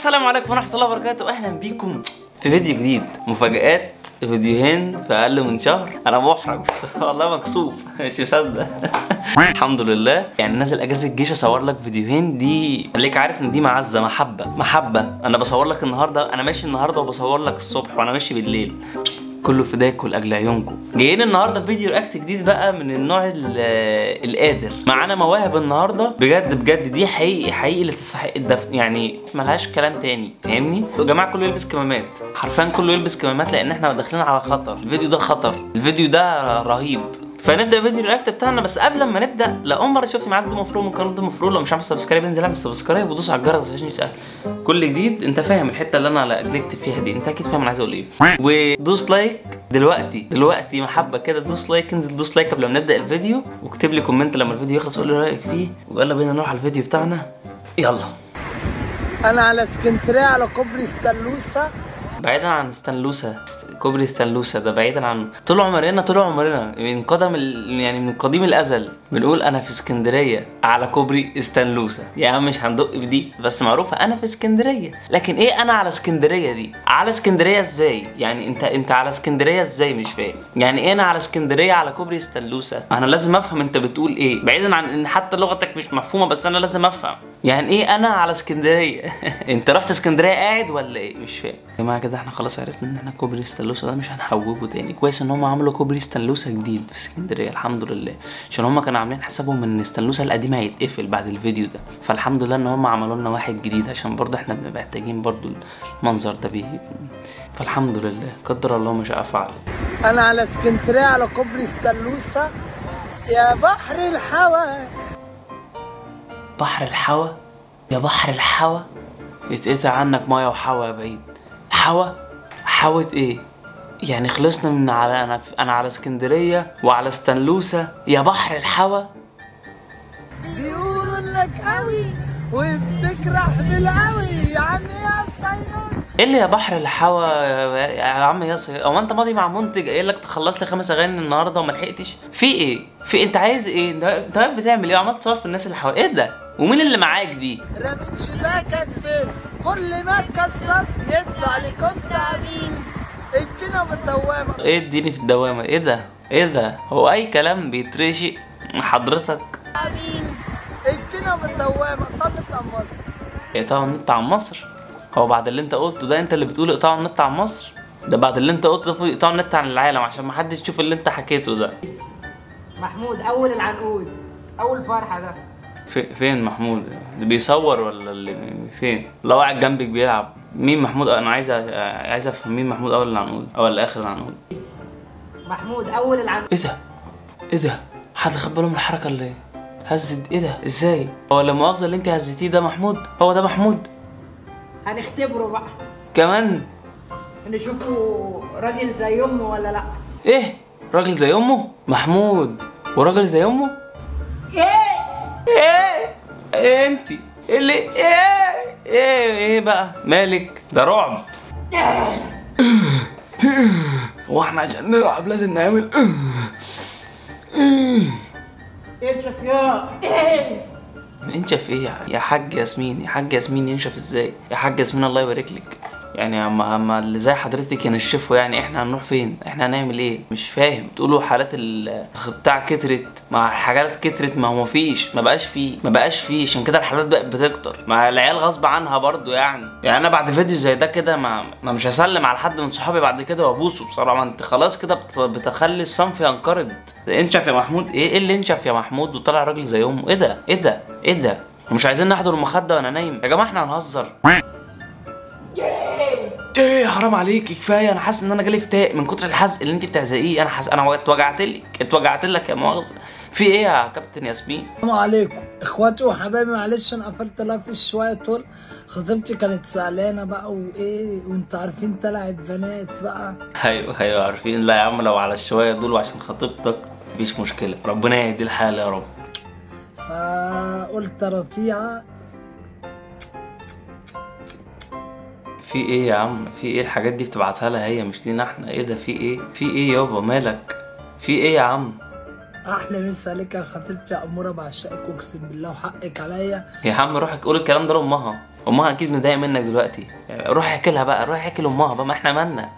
السلام عليكم ورحمة الله وبركاته، اهلا بيكم في فيديو جديد، مفاجآت فيديوهين في اقل من شهر. انا محرج بس والله مكسوف مش مصدق. الحمد لله يعني نازل اجازه الجيش اصور لك فيديوهين، دي خليك عارف ان دي معزة، محبة محبة. انا بصور لك النهارده، انا ماشي النهارده وبصور لك الصبح وانا ماشي بالليل، كله فداكوا لاجل عيونكم. جايين النهارده في فيديو react جديد بقى من النوع القادر. معانا مواهب النهارده بجد بجد، دي حقيقي حقيقي اللي تستحق الدفن، يعني ملهاش كلام تاني، فاهمني؟ يا جماعة كله يلبس كمامات، حرفيا كله يلبس كمامات، لان احنا داخلين على خطر. الفيديو ده خطر، الفيديو ده رهيب. فنبدا فيديو ال react بتاعنا، بس قبل ما نبدا لو اول مرة شفت معاك دو مفروض من قناة دو مفروض، لو مش عامل subscribe انزل اعمل subscribe ودوس على الجرس عشان يسأل كل جديد. انت فاهم الحتة اللي انا clickت فيها دي، انت اكيد فاهم انا عايز اقول ايه. ودوس like دلوقتي دلوقتي محبة كده، دوس like، انزل دوس like قبل ما نبدا الفيديو، واكتب لي comment لما الفيديو يخلص قول لي رايك فيه، ويلا بينا نروح على الفيديو بتاعنا. يلا. انا على اسكندرية على كوبري ستانلوسا. بعيدا عن ستانلوسا، كوبري ستانلوسا ده بعيدا عن طول عمرنا، طول عمرنا من قدم يعني من قديم الازل بنقول انا في اسكندرية على كوبري ستانلوسا. يا عم مش هندق في دي، بس معروفة انا في اسكندرية، لكن ايه انا على اسكندرية دي؟ على اسكندرية ازاي؟ يعني انت على اسكندرية ازاي؟ مش فاهم يعني ايه انا على اسكندرية على كوبري ستانلوسا. انا لازم افهم انت بتقول ايه، بعيدا عن ان حتى لغتك مش مفهومه، بس انا لازم افهم يعني ايه انا على اسكندرية. انت رحت اسكندرية قاعد ولا ايه؟ مش فاهم يا جماعة. كده احنا خلاص عرفنا ان احنا كوبري ستانلوسا ده مش هنحوبه تاني. كويس ان هم عملوا كوبري ستانلوسا جديد في اسكندرية، الحمد لله، عشان هم كانوا عاملين حسابهم ان ستانلوسا القديم هيتقفل بعد الفيديو ده، فالحمد لله ان هم عملوا لنا واحد جديد، عشان برضه احنا بنبقى محتاجين برضه المنظر ده بيه. فالحمد لله قدر الله ما شاء فعل. انا على اسكندرية على كوبري ستانلوسا يا بحر الحوا. بحر الحوا يا بحر الحوا، يتقطع عنك مية وحوا يا بعيد. حوا حوت ايه يعني؟ خلصنا من على انا على اسكندرية وعلى ستانلوسا يا بحر الحوا. بيقولوا لك قوي وبتجرح بالقوي يا عم يا سيد. ايه اللي يا بحر الحوا يا عم يا سيد؟ هو انت ماضي مع منتج قايل لك تخلص لي 5 اغاني النهارده وما لحقتش؟ في ايه؟ في انت عايز ايه؟ انت بتعمل ايه؟ عمال تصور في الناس اللي حواليك، ايه ده؟ ومين اللي معاك دي؟ رميت شباكك فين؟ كل ما اتكسرت يطلع لكم تعبين. ادينا في الدوامة. ايه اديني في الدوامة؟ ايه ده؟ ايه ده؟ هو اي كلام بيترشق حضرتك؟ تعبين. ادينا في الدوامة، طب نطلع مصر. اقطعوا النت عن مصر؟ هو بعد اللي انت قلته ده انت اللي بتقول اقطعوا النت عن مصر؟ ده بعد اللي انت قلته ده اقطعوا النت عن العالم عشان ما حدش يشوف اللي انت حكيته ده. محمود اول العنقود، اول فرحه ده. فين محمود؟ اللي بيصور ولا اللي فين؟ لو قاعد جنبك بيلعب. مين محمود؟ انا عايز افهم مين محمود اول العنقود او اخر العنقود. محمود اول العنقود. ايه ده؟ ايه ده؟ حد خد باله من الحركة اللي ايه؟ هزت ايه ده؟ ازاي؟ هو لا مؤاخذة اللي انت هزتيه ده محمود؟ هو ده محمود؟ هنختبره بقى كمان، نشوفه راجل زي امه ولا لا. ايه؟ راجل زي امه؟ محمود وراجل زي امه؟ ايه؟ ايه؟ ايه انتي؟ ايه اللي ايه؟ ايه ايه بقى؟ مالك؟ ده رعب. هو احنا عشان نلعب لازم نعمل انشف يا ايه؟ انشف ايه يا حاج ياسمين؟ يا حاج ياسمين ينشف ازاي؟ يا حاج ياسمين الله يبارك لك. يعني اما اللي زي حضرتك ينشفوا، يعني احنا هنروح فين؟ احنا هنعمل ايه؟ مش فاهم. تقولوا حالات بتاع كترت، ما الحاجات كترت، ما هو مفيش، ما بقاش فيه، ما بقاش فيه، عشان كده الحالات بقت بتكتر، ما العيال غصب عنها برضو يعني. يعني انا بعد فيديو زي ده كده ما انا مش هسلم على حد من صحابي بعد كده وابوسه بصراحة. ما انت خلاص كده بتخلي الصنف ينقرض. انشف يا محمود؟ ايه اللي انشف يا محمود وطلع راجل زي امه؟ ايه ده؟ ايه ده؟ ايه ده؟ ومش عايزين نحضر المخدة وانا نايم يا جماعة، احنا هنهزر. ايه حرام عليكي، كفاية. انا حاسس ان انا جالي فتاق من كتر الحزق اللي انت بتعزقيه. انا حاسس انا اتوجعت لك، اتوجعت لك يا مؤاخذة. في ايه يا كابتن ياسمين؟ السلام عليكم اخواتي وحبايبي، معلش انا قفلت live شوية طول، خطيبتي كانت زعلانة بقى وايه، وانتوا عارفين طلعت بنات بقى. ايوه ايوه عارفين. لا يا عم لو على الشويه دول وعشان خطيبتك مفيش مشكلة، ربنا يهدي الحال يا رب. فقلت رطيعه. في ايه يا عم؟ في ايه الحاجات دي بتبعتها لها هي مش لينا احنا؟ ايه ده؟ في ايه؟ في ايه يابا؟ مالك؟ في ايه يا عم؟ احلى مسا عليك يا خطيبتي يا اموره، بعشقك اقسم بالله وحقك عليا. يا عم روح قول الكلام ده لامها، امها اكيد متضايقة منك دلوقتي، روح احكي لها بقى، روح احكي لامها بقى، ما احنا مالنا.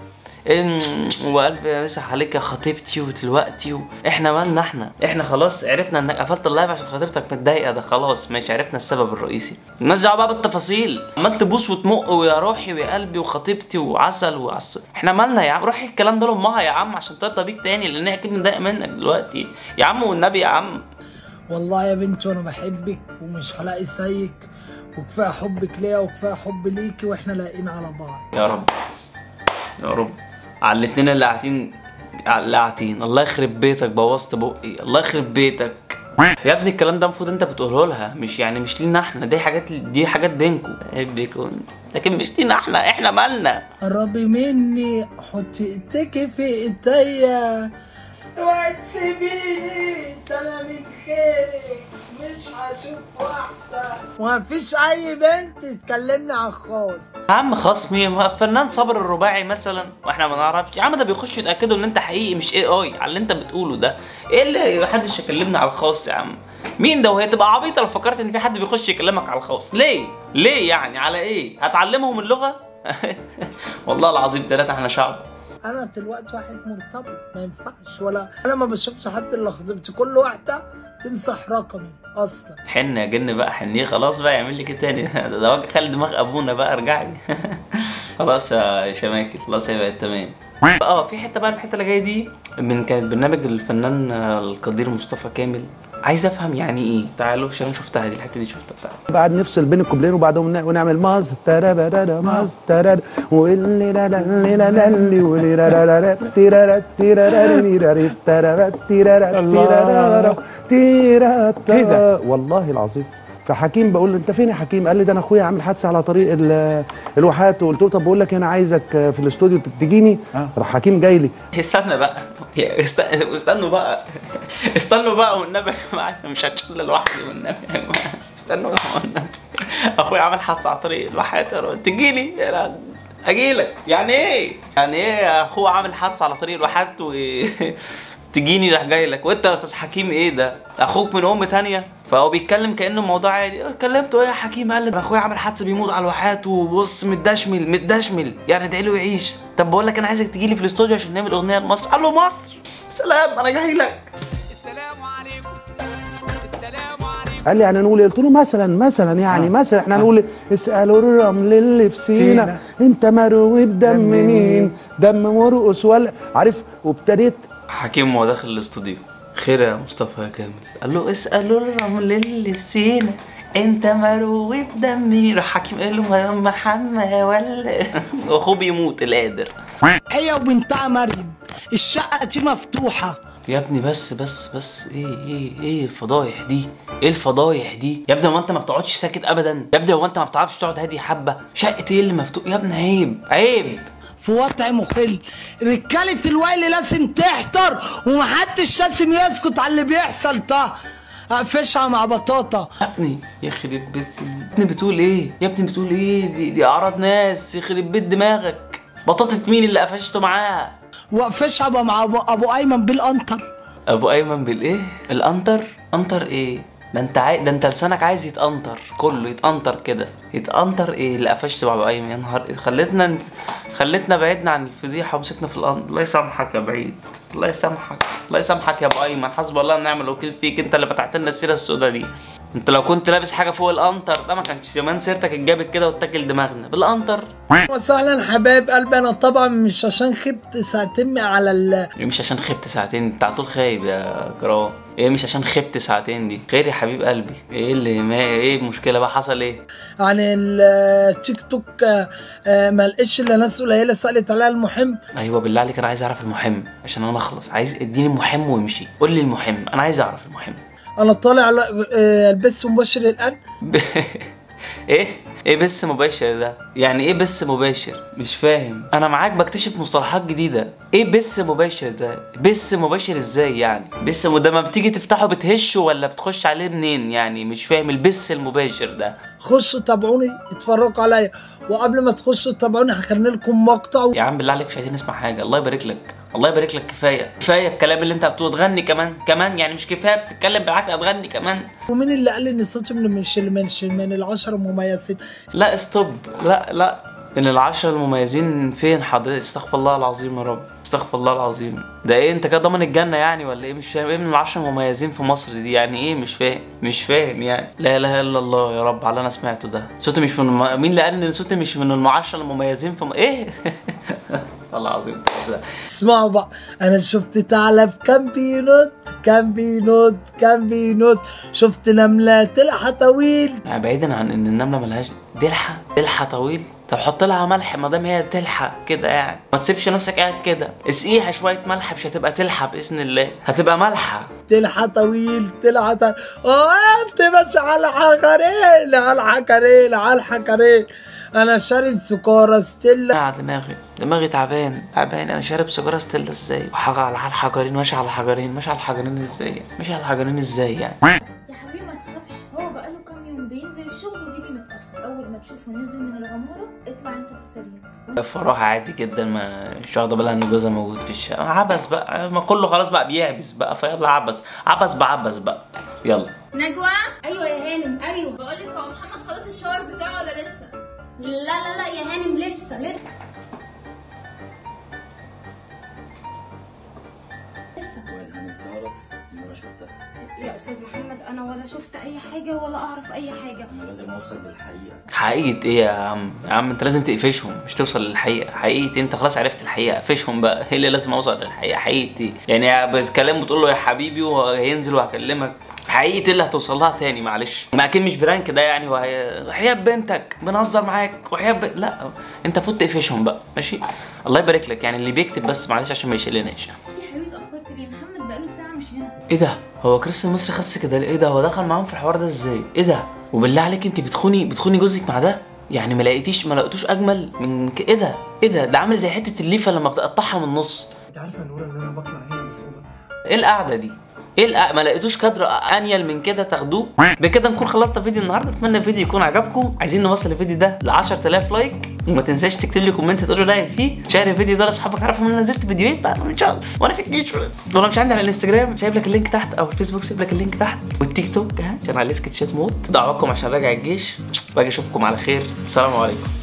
وقلبي مسح عليك يا خطيبتي ودلوقتي احنا مالنا، احنا خلاص عرفنا انك قفلت ال live عشان خطيبتك متضايقة، ده خلاص ماشي عرفنا السبب الرئيسي. مالناش دعوه بقى بالتفاصيل، عمال تبوس وتمق ويا روحي ويا قلبي وخطيبتي وعسل وعسل، احنا مالنا يا عم؟ روح الكلام ده لامها يا عم عشان ترضى بيك تاني، لان هي اكيد متضايقة منك دلوقتي يا عم، والنبي يا عم. والله يا بنتي وانا بحبك ومش هلاقي زيك، وكفاية حبك ليا وكفاية حب ليكي، واحنا لاقيين على بعض. يا رب يا رب على الاتنين اللي قاعدين، على اللي قاعدين. الله يخرب بيتك بوظت بقي، الله يخرب بيتك يا ابني. الكلام ده المفروض انت بتقوله لها، مش يعني مش لينا احنا، دي حاجات، دي حاجات بينكم، بحبكم لكن مش لينا احنا، احنا مالنا؟ قربي مني حطي ايدك في ايديا، اوعي تسيبيني، ده انا من خيرك مش هشوف واحدة، ومفيش اي بنت تكلمني على الخاص. يا عم خصمي فنان صابر الرباعي مثلا واحنا ما نعرفش يا عم، ده بيخش يتاكدوا ان انت حقيقي مش اي اي على اللي انت بتقوله ده. ايه اللي محدش يكلمنا على الخاص يا عم؟ مين ده؟ وهي تبقى عبيطه لو فكرت ان في حد بيخش يكلمك على الخاص. ليه؟ ليه يعني؟ على ايه؟ هتعلمهم اللغة؟ والله العظيم ثلاثة احنا شعب. انا دلوقتي واحد مرتبط ما ينفعش، ولا انا ما بشوفش حد الا خطيبتي، كل واحدة تمسح رقمي اصلا. حن يا جن بقى، حنيه خلاص بقى، يعمل لي كده تاني ده خلي دماغ ابونا بقى، ارجعي. خلاص يا شماكل، خلاص هي بقت تمام. في حتة بقى، الحتة اللي جاية دي من كانت برنامج الفنان القدير مصطفى كامل، عايز افهم يعني ايه. تعالوا عشان انا شفتها دي، الحتة دي شفتها. تعالوا بعد نفصل بين الكوبلين وبعدهم ونعمل ماز ترا ماز ترا واللي لا لا لا لا واللي لا لا لا تيرا تيرا تيرا تيرا تيرا تيرا. والله العظيم. فحكيم بقول له انت فين يا حكيم؟ قال لي ده انا اخويا عامل حادثه على طريق الواحات. وقلت له طب بقول لك انا عايزك في الاستوديو تجيني. راح حكيم جاي لي. استنى بقى، استنوا بقى، استنوا بقى والنبي يا جماعة، عشان مش هتشل لوحدي والنبي يا جماعة، استنوا بقى والنبي. اخويا عامل حادثه على طريق الواحات، تجيني؟ اجيلك يعني ايه؟ يعني ايه يا اخويا عامل حادثه على طريق الواحات و تجيني راح جاي لك؟ وانت يا استاذ حكيم ايه ده؟ اخوك من ام ثانية؟ فهو بيتكلم كانه الموضوع عادي. كلمته ايه يا حكيم؟ قال لي اخويا عمل حادثه بيموت على الواحات وبص متدشمل متدشمل، يعني ادعي له يعيش. طب بقول لك انا عايزك تجي لي في الاستوديو عشان نعمل اغنية لمصر. قال له مصر؟ سلام انا جاي لك. السلام عليكم السلام عليكم. قال لي يعني نقول؟ قلت له مثلا يعني مثلا احنا هنقول اسالوا الرمل اللي في سينا انت مروي بدم مين؟ دم مرقص ولا عارف. وابتديت حكيم وهو داخل الاستوديو، خير يا مصطفى يا كامل؟ قال له اسألوا الرمل اللي في سينا انت مروي بدم مين؟ راح حكيم قال له محمد ولا واخوه بيموت القادر. هي وبنتها مريم الشقة دي مفتوحة يا ابني. بس بس بس ايه ايه ايه الفضايح دي؟ ايه الفضايح دي يا ابني؟ هو انت ما بتقعدش ساكت ابدا يا ابني؟ هو انت ما بتعرفش تقعد هادي حبه؟ شقه ايه اللي مفتوح يا ابني؟ عيب عيب. في وضع مخل، رجالة الويل لازم تحضر ومحدش لازم يسكت على اللي بيحصل ده. قفشها مع بطاطا يا ابني، يخرب بيت يا ابني. بتقول ايه يا ابني؟ بتقول ايه؟ دي اعراض ناس، يخرب بيت دماغك. بطاطا مين اللي قفشته معاها؟ وقفشها مع ابو ايمن بالقنطر. ابو ايمن بالايه؟ القنطر؟ قنطر ايه؟ ده انت ده انت لسانك عايز يتقنطر، كله يتقنطر كده. يتقنطر ايه اللي قفشت مع ابو ايمن؟ يا نهار إيه. خلتنا بعدنا عن الفضيحة ومسكنا في القنطر. الله يسامحك يا بعيد، الله يسامحك، الله يسامحك يا ابو ايمن، حسب الله ونعم الوكيل فيك، انت اللي فتحت لنا السيرة السوداء دي. انت لو كنت لابس حاجة فوق القنطر ده ما كانش زمان سيرتك اتجابت كده واتاكل دماغنا بالقنطر. وسهلا حبايب قلبي. انا طبعا مش عشان خبت ساعتين على ال مش عشان خبت ساعتين، انت على طول خايب يا كرام. ايه مش عشان خبت ساعتين دي؟ خير يا حبيب قلبي، ايه اللي ما ايه المشكلة بقى؟ حصل ايه؟ يعني التيك توك ما لقيتش الا ناس قليله سالت عليها المهم. ايوه بالله عليك انا عايز اعرف المهم عشان انا اخلص، عايز اديني المهم وامشي، قول لي المهم، انا عايز اعرف المهم. انا طالع البث مباشر الان. ايه ايه بث مباشر ده؟ يعني ايه بث مباشر؟ مش فاهم. انا معاك بكتشف مصطلحات جديدة. ايه بث مباشر ده؟ بث مباشر ازاي يعني؟ بث ده ما بتيجي تفتحه بتهشه ولا بتخش عليه منين يعني؟ مش فاهم البث المباشر ده. خشوا تابعوني، اتفرجوا عليا، وقبل ما تخشوا تابعوني هخلي لكم مقطع. يا عم بالله عليك مش عايزين نسمع حاجة، الله يبارك لك، الله يبارك لك، كفاية كفاية الكلام اللي انت بتقوله، تغني كمان كمان يعني، مش كفاية بتتكلم بالعافية تغني كمان. ومين اللي قال ان صوتي من العشرة المميزين؟ لا stop، لا لا، من العشرة المميزين فين حضرتك؟ استغفر الله العظيم يا رب، استغفر الله العظيم. ده ايه انت كده ضامن الجنة يعني ولا ايه؟ مش فاهم ايه من العشرة المميزين في مصر دي يعني ايه؟ مش فاهم، مش فاهم يعني. لا اله الا الله يا رب على اللي انا سمعته ده. صوتي مش من مين اللي قال ان صوتي مش من العشرة المميزين في ايه؟ الله العظيم. اسمعوا بقى، انا شفت ثعلب كان بينط كان بينط كان بينط، شفت نملة تلحى طويل. بعيدا عن ان النملة ملهاش دلحة، دلحة طويل، طب حط لها ملح ما دام هي تلحى كده يعني، ما تسيبش نفسك قاعد كده، اسقيها شوية ملح مش هتبقى تلحى باذن الله، هتبقى ملحة. تلحى طويل تلحى طويل، وقفت ماشي على الحجرين على الحجرين على الحجرين، انا شارب سيجارة ستيلا. دماغي دماغي تعبان تعبان، انا شارب سيجارة ستيلا ازاي؟ وحاجه على الحجرين، ماشي على الحجرين، ماشي على الحجرين ازاي؟ ماشي على الحجرين ازاي يعني؟ يا حبيبي ما تخافش، هو بقاله كام يوم بينزل الشغل وبيجي متاخر، اول ما تشوفه نزل من العمارة اطلع انت في السرير. فراح عادي جدا، ما مش واخده بالها ان جوزها موجود في الشقة، عبس بقى، ما كله خلاص بقى بيعبس بقى، فيلا عبس عبس بعبس بقى. يلا نجوى. ايوه يا هانم. ايوه بقول لك، هو محمد خلص الشاور بتاعه ولا لسه؟ لا لا لا يا هانم لسه لسه. وين تعرف ان انا شفتها؟ يا استاذ محمد انا ولا شفت اي حاجة ولا اعرف اي حاجة. انا لازم اوصل للحقيقة. حقيقة ايه يا عم؟ يا عم انت لازم تقفشهم مش توصل للحقيقة. حقيقة انت خلاص عرفت الحقيقة، قفشهم بقى. ايه اللي لازم اوصل للحقيقة؟ حقيقة ايه؟ يعني بتكلم بتقول له يا حبيبي وهينزل وهكلمك، حقيقة اللي هتوصل لها تاني؟ معلش ما اكيد مش prank ده يعني، وحياة بنتك بنهزر معاك وحياة لا انت فوت تقفشهم بقى. ماشي الله يبارك لك يعني اللي بيكتب بس معلش عشان ما يشيلناش. يا حبيبي اتاخرت ليه؟ محمد بقاله ساعة مش هنا. ايه ده؟ هو كريس المصري خس كده ليه؟ ايه ده؟ هو دخل معاهم في الحوار ده ازاي؟ ايه ده؟ وبالله عليك انت بتخوني جوزك مع ده؟ يعني ما لقيتوش اجمل من ايه ده؟ ايه ده؟ ده عامل زي حتة الليفه لما بتقطعها من النص. انت عارفه يا نوره ان انا بطلع هنا بصعوبة. ايه القعدة دي؟ ايه ما لقيتوش كادر انيل من كده تاخدوه؟ بكده نكون خلصنا فيديو النهارده، اتمنى الفيديو يكون عجبكم. عايزين نوصل الفيديو ده ل 10000 like، وما تنساش تكتب لي comment تقول لي like فيه، share الفيديو ده لاصحابك تعرفوا ان انا نزلت فيديوهين بقى ان شاء الله. وانا في الجيش ولا مش عندي على الانستجرام سايب لك ال link تحت، او الفيسبوك سايب لك ال link تحت، والتيك توك ها عشان عليه سكتشات موت. دعواتكم عشان راجع الجيش، واجي اشوفكم على خير. السلام عليكم.